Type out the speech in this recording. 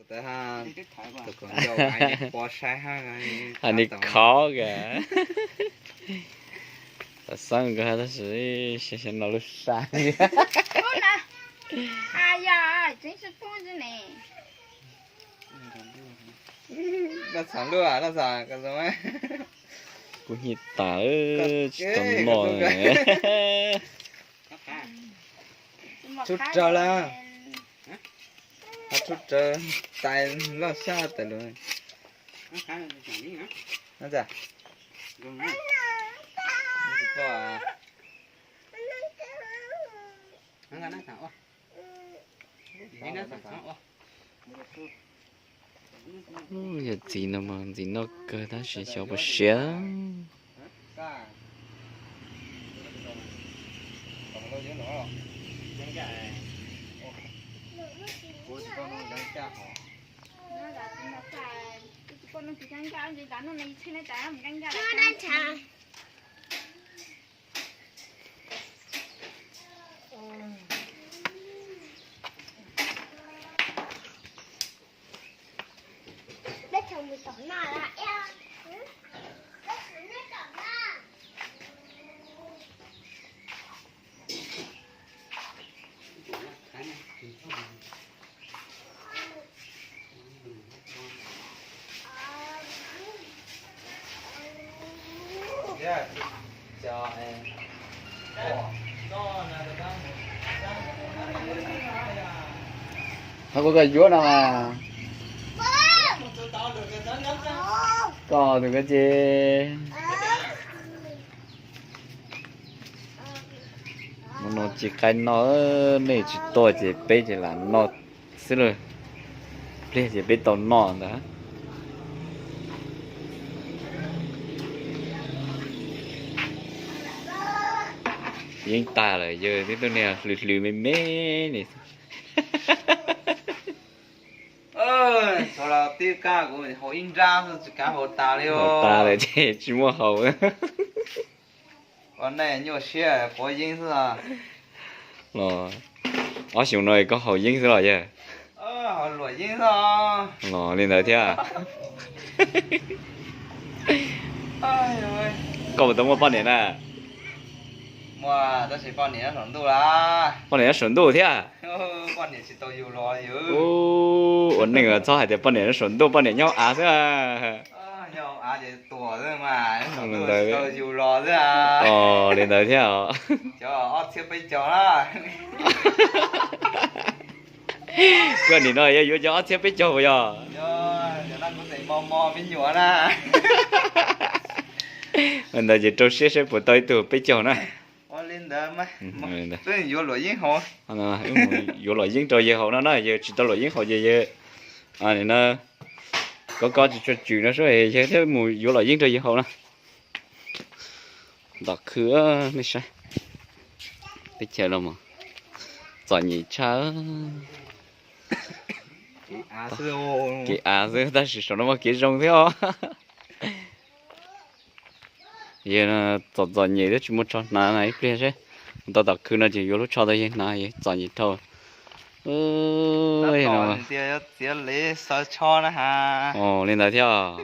Tus kaus ncauj pov saib hab, hais li khov kawg. Tam xeeb kawg tab sis xyov no lub sab. Noj txham luaj, noj txham, kuv hnyiab tas, tsis tau noj. Tshub rawv lawm, tshub rawv tais loj xyab tas lawm. Yawm txiv no mas ntxim noj kawg tab sis xyov puas siav. Hab kuv koj yuav no mas, koj tus koj ces mus no tsis qaib noj, nej tsis tuaj ces peb ces lam noj xwb lauj. Pliag ces peb tau noj ntag. Yeej tag lawm, yawg tib tug niag hlwv hlwv me me li. Txog los twb kaj kuv haus ib nrab xwb tsis kav haus tas li. Haus tas lawm ces tsis muaj haus. Ua nej nyuaj siab quav yeeb xwb. Los ob xyoos no koj haus yeeb xwb los yawg? Haus luam yeeb xwb. Los li ntawd thiab. Koj puas tau muaj poj niam na? Muaj tab sis poj niam nyob saum ntuj lawm. Poj niam nyob saum ntuj thiab? Poj niam tsis tau yug los yog. Ua neej txhob hais tias poj niam nyob saum ntuj, poj niam nyob hauv av xwb. Nyob hauv av ces tuam xwb mas, saum ntuj tsis tau yug los xwb. Os, li ntawd thiab os. Cov ob txhiab peb caug na. Koj nim no yog yuav cov ob txhiab peb caug puas yog? Ntawd ces rau siab saib puas tau ib tug peb caug na. Yuav luam yeeb rau yawg haus no na, yawg tsis tau luam yeeb haus ces yawg no kov kov tsis tshua tswm no sub, yawg thiaj mus yuav luam yeeb rau yawg haus na. Tom khw, nej saib, teb chaws los mas txom nyem tshaj. Kev av xwb tab sis saum no mas kev zoo thiab os. Yawg txom txom nyem thiab tsis muaj tsho hnav na, ib pliag seb tau tom khw no ces yuav lub tsho tau yawg hnav, yawg txom nyem dhau. Txiav lev xaws tsho na has. Li ntawd thiab.